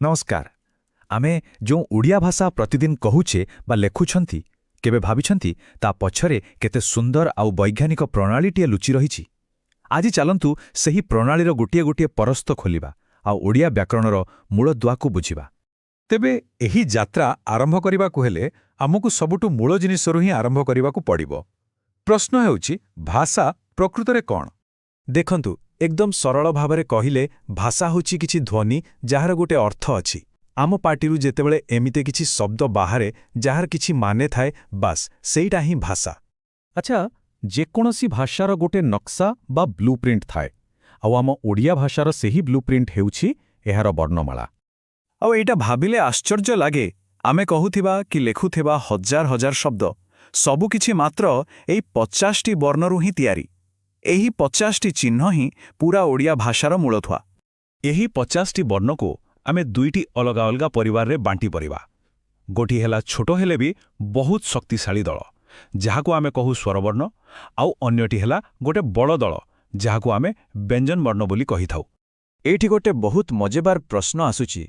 ନମସ୍କାର। ଆମେ ଯେଉଁ ଓଡ଼ିଆ ଭାଷା ପ୍ରତିଦିନ କହୁଛେ ବା ଲେଖୁଛନ୍ତି, କେବେ ଭାବିଛନ୍ତି ତା ପଛରେ କେତେ ସୁନ୍ଦର ଆଉ ବୈଜ୍ଞାନିକ ପ୍ରଣାଳୀଟିଏ ଲୁଚି ରହିଛି? ଆଜି ଚାଲନ୍ତୁ ସେହି ପ୍ରଣାଳୀର ଗୋଟିଏ ଗୋଟିଏ ପରସ୍ତ ଖୋଲିବା ଆଉ ଓଡ଼ିଆ ବ୍ୟାକରଣର ମୂଳଦୁଆକୁ ବୁଝିବା। ତେବେ ଏହି ଯାତ୍ରା ଆରମ୍ଭ କରିବାକୁ ହେଲେ ଆମକୁ ସବୁଠୁ ମୂଳ ଜିନିଷରୁ ହିଁ ଆରମ୍ଭ କରିବାକୁ ପଡ଼ିବ। ପ୍ରଶ୍ନ ହେଉଛି, ଭାଷା ପ୍ରକୃତରେ କ'ଣ? ଦେଖନ୍ତୁ, ଏକଦମ ସରଳ ଭାବରେ କହିଲେ ଭାଷା ହେଉଛି କିଛି ଧ୍ୱନି ଯାହାର ଗୋଟେ ଅର୍ଥ ଅଛି। ଆମ ପାଟିରୁ ଯେତେବେଳେ ଏମିତି କିଛି ଶବ୍ଦ ବାହାରେ ଯାହାର କିଛି ମାନେ ଥାଏ, ବାସ୍, ସେଇଟା ହିଁ ଭାଷା। ଆଚ୍ଛା, ଯେକୌଣସି ଭାଷାର ଗୋଟେ ନକ୍ସା ବା ବ୍ଲୁପ୍ରିଣ୍ଟ ଥାଏ, ଆଉ ଆମ ଓଡ଼ିଆ ଭାଷାର ସେହି ବ୍ଲୁପ୍ରିଣ୍ଟ ହେଉଛି ଏହାର ବର୍ଣ୍ଣମାଳା। ଆଉ ଏଇଟା ଭାବିଲେ ଆଶ୍ଚର୍ଯ୍ୟ ଲାଗେ, ଆମେ କହୁଥିବା କି ଲେଖୁଥିବା ହଜାର ହଜାର ଶବ୍ଦ, ସବୁକିଛି ମାତ୍ର ଏଇ 50ଟି ବର୍ଣ୍ଣରୁ ହିଁ ତିଆରି। ଏହି 50ଟି ଚିହ୍ନ ହିଁ ପୁରା ଓଡ଼ିଆ ଭାଷାର ମୂଳଦୁଆ। ଏହି 50ଟି ବର୍ଣ୍ଣକୁ ଆମେ ଦୁଇଟି ଅଲଗା ଅଲଗା ପରିବାରରେ ବାଣ୍ଟି ପାରିବା। ଗୋଟିଏ ହେଲା ଛୋଟ ହେଲେ ବି ବହୁତ ଶକ୍ତିଶାଳୀ ଦଳ, ଯାହାକୁ ଆମେ କହୁ ସ୍ୱରବର୍ଣ୍ଣ, ଆଉ ଅନ୍ୟଟି ହେଲା ଗୋଟେ ବଡ଼ ଦଳ, ଯାହାକୁ ଆମେ ବ୍ୟଞ୍ଜନ ବର୍ଣ୍ଣ ବୋଲି କହିଥାଉ। ଏଇଠି ଗୋଟେ ବହୁତ ମଜେଦାର ପ୍ରଶ୍ନ ଆସୁଛି।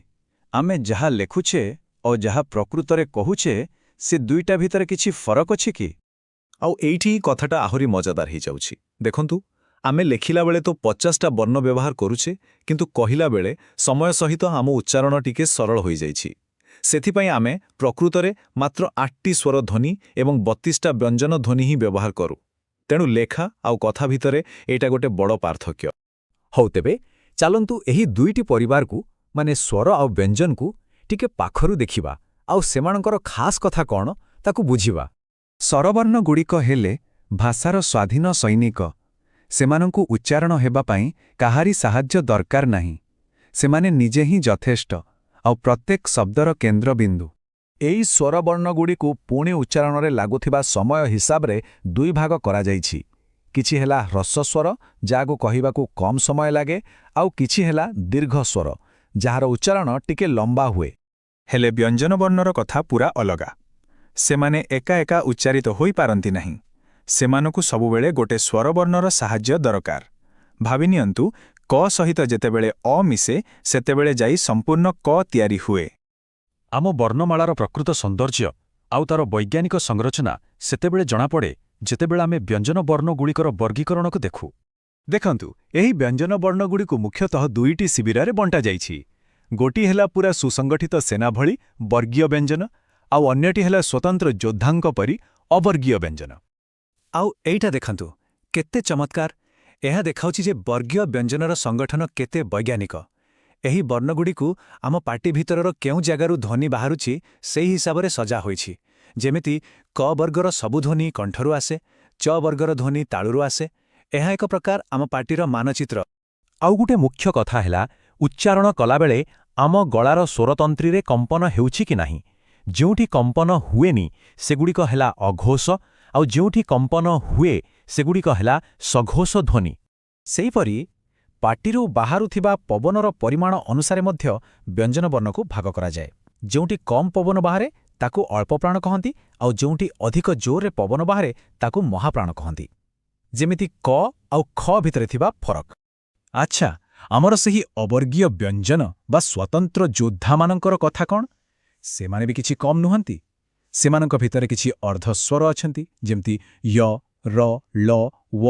ଆମେ ଯାହା ଲେଖୁଛେ ଓ ଯାହା ପ୍ରକୃତରେ କହୁଛେ, ସେ ଦୁଇଟା ଭିତରେ କିଛି ଫରକ ଅଛି କି? ଆଉ ଏଇଠି ହିଁ କଥାଟା ଆହୁରି ମଜାଦାର ହେଇଯାଉଛି। ଦେଖନ୍ତୁ, ଆମେ ଲେଖିଲା ବେଳେ ତ 50ଟା ବର୍ଣ୍ଣ ବ୍ୟବହାର କରୁଛେ, କିନ୍ତୁ କହିଲା ବେଳେ ସମୟ ସହିତ ଆମ ଉଚ୍ଚାରଣ ଟିକେ ସରଳ ହୋଇଯାଇଛି। ସେଥିପାଇଁ ଆମେ ପ୍ରକୃତରେ ମାତ୍ର 8ଟି ସ୍ୱର ଧ୍ୱନି ଏବଂ 32ଟା ବ୍ୟଞ୍ଜନ ଧ୍ୱନି ହିଁ ବ୍ୟବହାର କରୁ। ତେଣୁ ଲେଖା ଆଉ କଥା ଭିତରେ ଏଇଟା ଗୋଟେ ବଡ଼ ପାର୍ଥକ୍ୟ। ହଉ ତେବେ ଚାଲନ୍ତୁ, ଏହି ଦୁଇଟି ପରିବାରକୁ, ମାନେ ସ୍ୱର ଆଉ ବ୍ୟଞ୍ଜନକୁ ଟିକେ ପାଖରୁ ଦେଖିବା ଆଉ ସେମାନଙ୍କର ଖାସ୍ କଥା କ'ଣ ତାକୁ ବୁଝିବା। ସ୍ୱରବର୍ଣ୍ଣଗୁଡ଼ିକ ହେଲେ ଭାଷାର ସ୍ୱାଧୀନ ସୈନିକ। ସେମାନଙ୍କୁ ଉଚ୍ଚାରଣ ହେବା ପାଇଁ କାହାରି ସାହାଯ୍ୟ ଦରକାର ନାହିଁ। ସେମାନେ ନିଜେ ହିଁ ଯଥେଷ୍ଟ ଆଉ ପ୍ରତ୍ୟେକ ଶବ୍ଦର କେନ୍ଦ୍ରବିନ୍ଦୁ। ଏହି ସ୍ୱରବର୍ଣ୍ଣଗୁଡ଼ିକୁ ପୁଣି ଉଚ୍ଚାରଣରେ ଲାଗୁଥିବା ସମୟ ହିସାବରେ ଦୁଇ ଭାଗ କରାଯାଇଛି। କିଛି ହେଲା ହ୍ରସ୍ୱ ସ୍ୱର, ଯାହାକୁ କହିବାକୁ କମ୍ ସମୟ ଲାଗେ, ଆଉ କିଛି ହେଲା ଦୀର୍ଘ ସ୍ୱର, ଯାହାର ଉଚ୍ଚାରଣ ଟିକେ ଲମ୍ବା ହୁଏ। ହେଲେ ବ୍ୟଞ୍ଜନବର୍ଣ୍ଣର କଥା ପୂରା ଅଲଗା। ସେମାନେ ଏକା ଏକା ଉଚ୍ଚାରିତ ହୋଇପାରନ୍ତି ନାହିଁ। ସେମାନଙ୍କୁ ସବୁବେଳେ ଗୋଟେ ସ୍ୱରବର୍ଣ୍ଣର ସାହାଯ୍ୟ ଦରକାର। ଭାବିନିଅନ୍ତୁ, କ ସହିତ ଯେତେବେଳେ ଅ ମିଶେ, ସେତେବେଳେ ଯାଇ ସମ୍ପୂର୍ଣ୍ଣ କ ତିଆରି ହୁଏ। ଆମ ବର୍ଣ୍ଣମାଳାର ପ୍ରକୃତ ସୌନ୍ଦର୍ଯ୍ୟ ଆଉ ତାର ବୈଜ୍ଞାନିକ ସଂରଚନା ସେତେବେଳେ ଜଣାପଡ଼େ, ଯେତେବେଳେ ଆମେ ବ୍ୟଞ୍ଜନ ବର୍ଣ୍ଣଗୁଡ଼ିକର ବର୍ଗୀକରଣକୁ ଦେଖୁ। ଦେଖନ୍ତୁ, ଏହି ବ୍ୟଞ୍ଜନ ବର୍ଣ୍ଣଗୁଡ଼ିକୁ ମୁଖ୍ୟତଃ ଦୁଇଟି ଶିବିରରେ ବଣ୍ଟାଯାଇଛି। ଗୋଟିଏ ହେଲା ପୁରା ସୁସଂଗଠିତ ସେନା ଭଳି ବର୍ଗୀୟ ବ୍ୟଞ୍ଜନ, ଆଉ ଅନ୍ୟଟି ହେଲା ସ୍ୱତନ୍ତ୍ର ଯୋଦ୍ଧାଙ୍କ ପରି ଅବର୍ଗୀୟ ବ୍ୟଞ୍ଜନ। ଆଉ ଏଇଟା ଦେଖନ୍ତୁ, କେତେ ଚମତ୍କାର! ଏହା ଦେଖାଉଛି ଯେ ବର୍ଗୀୟ ବ୍ୟଞ୍ଜନର ସଂଗଠନ କେତେ ବୈଜ୍ଞାନିକ। ଏହି ବର୍ଣ୍ଣଗୁଡ଼ିକୁ ଆମ ପାଟି ଭିତରର କେଉଁ ଜାଗାରୁ ଧ୍ୱନି ବାହାରୁଛି, ସେହି ହିସାବରେ ସଜା ହୋଇଛି। ଯେମିତି କ ବର୍ଗର ସବୁ ଧ୍ୱନି କଣ୍ଠରୁ ଆସେ, ଚ ବର୍ଗର ଧ୍ୱନି ତାଳୁରୁ ଆସେ। ଏହା ଏକ ପ୍ରକାର ଆମ ପାଟିର ମାନଚିତ୍ର। ଆଉ ଗୋଟେ ମୁଖ୍ୟ କଥା ହେଲା, ଉଚ୍ଚାରଣ କଲାବେଳେ ଆମ ଗଳାର ସ୍ୱରତନ୍ତ୍ରୀରେ କମ୍ପନ ହେଉଛି କି ନାହିଁ। ଯେଉଁଠି କମ୍ପନ ହୁଏନି, ସେଗୁଡ଼ିକ ହେଲା ଅଘୋଷ, ଆଉ ଯେଉଁଠି କମ୍ପନ ହୁଏ, ସେଗୁଡ଼ିକ ହେଲା ସଘୋଷ ଧ୍ୱନି। ସେହିପରି ପାଟିରୁ ବାହାରୁଥିବା ପବନର ପରିମାଣ ଅନୁସାରେ ମଧ୍ୟ ବ୍ୟଞ୍ଜନ ବର୍ଣ୍ଣକୁ ଭାଗ କରାଯାଏ। ଯେଉଁଠି କମ୍ ପବନ ବାହାରେ, ତାକୁ ଅଳ୍ପ ପ୍ରାଣ କହନ୍ତି, ଆଉ ଯେଉଁଠି ଅଧିକ ଜୋରରେ ପବନ ବାହାରେ, ତାକୁ ମହାପ୍ରାଣ କହନ୍ତି। ଯେମିତି କ ଆଉ ଖ ଭିତରେ ଥିବା ଫରକ। ଆଚ୍ଛା, ଆମର ସେହି ଅବର୍ଗୀୟ ବ୍ୟଞ୍ଜନ ବା ସ୍ୱତନ୍ତ୍ର ଯୋଦ୍ଧାମାନଙ୍କର କଥା କ'ଣ? ସେମାନେ ବି କିଛି କମ୍ ନୁହନ୍ତି। ସେମାନଙ୍କ ଭିତରେ କିଛି ଅର୍ଦ୍ଧସ୍ୱର ଅଛନ୍ତି, ଯେମିତି ୟ, ର, ଳ, ୱ।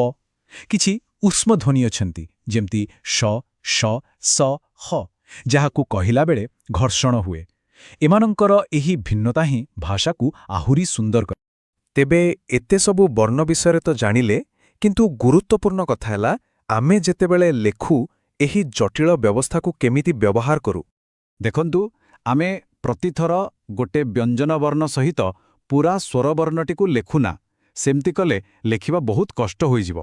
କିଛି ଉଷ୍ମଧ୍ୱନି ଅଛନ୍ତି, ଯେମିତି ଶ, ଷ, ସ, ହ, ଯାହାକୁ କହିଲା ବେଳେ ଘର୍ଷଣ ହୁଏ। ଏମାନଙ୍କର ଏହି ଭିନ୍ନତା ହିଁ ଭାଷାକୁ ଆହୁରି ସୁନ୍ଦର କରେ। ତେବେ ଏତେ ସବୁ ବର୍ଣ୍ଣ ବିଷୟରେ ତ ଜାଣିଲେ, କିନ୍ତୁ ଗୁରୁତ୍ୱପୂର୍ଣ୍ଣ କଥା ହେଲା, ଆମେ ଯେତେବେଳେ ଲେଖୁ, ଏହି ଜଟିଳ ବ୍ୟବସ୍ଥାକୁ କେମିତି ବ୍ୟବହାର କରୁ? ଦେଖନ୍ତୁ, ଆମେ ପ୍ରତିଥର ଗୋଟେ ବ୍ୟଞ୍ଜନ ବର୍ଣ୍ଣ ସହିତ ପୁରା ସ୍ୱରବର୍ଣ୍ଣଟିକୁ ଲେଖୁନା। ସେମିତି କଲେ ଲେଖିବା ବହୁତ କଷ୍ଟ ହୋଇଯିବ।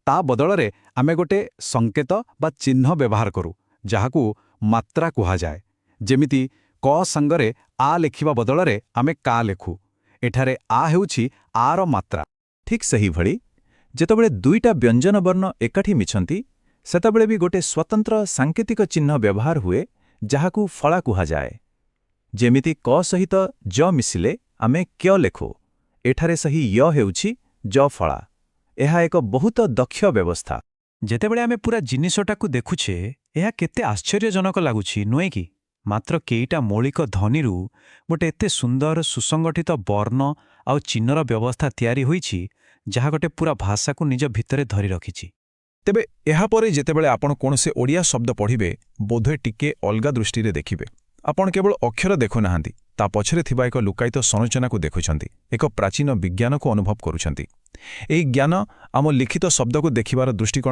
ତା ବଦଳରେ ଆମେ ଗୋଟେ ସଂକେତ ବା ଚିହ୍ନ ବ୍ୟବହାର କରୁ, ଯାହାକୁ ମାତ୍ରା କୁହାଯାଏ। ଯେମିତି କ ସାଙ୍ଗରେ ଆ ଲେଖିବା ବଦଳରେ ଆମେ କା ଲେଖୁ। ଏଠାରେ ଆ ହେଉଛି ଆର ମାତ୍ରା। ଠିକ୍ ସେହିଭଳି ଯେତେବେଳେ ଦୁଇଟା ବ୍ୟଞ୍ଜନ ବର୍ଣ୍ଣ ଏକାଠି ମିଶନ୍ତି, ସେତେବେଳେ ବି ଗୋଟେ ସ୍ୱତନ୍ତ୍ର ସାଙ୍କେତିକ ଚିହ୍ନ ବ୍ୟବହାର ହୁଏ, ଯାହାକୁ ଫଳା କୁହାଯାଏ। ଯେମିତି କ ସହିତ ଜ ମିଶିଲେ ଆମେ କ୍ୟ ଲେଖୁ। ଏଠାରେ ସେହି ୟ ହେଉଛି ଜ ଫଳା। ଏହା ଏକ ବହୁତ ଦକ୍ଷ ବ୍ୟବସ୍ଥା। ଯେତେବେଳେ ଆମେ ପୁରା ଜିନିଷଟାକୁ ଦେଖୁଛେ, ଏହା କେତେ ଆଶ୍ଚର୍ଯ୍ୟଜନକ ଲାଗୁଛି, ନୁହେଁ କି? ମାତ୍ର କେଇଟା ମୌଳିକ ଧ୍ୱନିରୁ ଗୋଟେ ଏତେ ସୁନ୍ଦର ସୁସଂଗଠିତ ବର୍ଣ୍ଣ ଆଉ ଚିହ୍ନର ବ୍ୟବସ୍ଥା ତିଆରି ହୋଇଛି, ଯାହା ଗୋଟେ ପୂରା ଭାଷାକୁ ନିଜ ଭିତରେ ଧରି ରଖିଛି। ତେବେ ଏହାପରେ ଯେତେବେଳେ ଆପଣ କୌଣସି ଓଡ଼ିଆ ଶବ୍ଦ ପଢ଼ିବେ, ବୋଧହୁଏ ଟିକେ ଅଲଗା ଦୃଷ୍ଟିରେ ଦେଖିବେ। ଆପଣ କେବଳ ଅକ୍ଷର ଦେଖୁନାହାନ୍ତି, ତା ପଛରେ ଥିବା ଏକ ଲୁକାୟିତ ସଂରଚନାକୁ ଦେଖୁଛନ୍ତି, ଏକ ପ୍ରାଚୀନ ବିଜ୍ଞାନକୁ ଅନୁଭବ କରୁଛନ୍ତି। ଏହି ଜ୍ଞାନ ଆମ ଲିଖିତ ଶବ୍ଦକୁ ଦେଖିବାର ଦୃଷ୍ଟିକୋଣ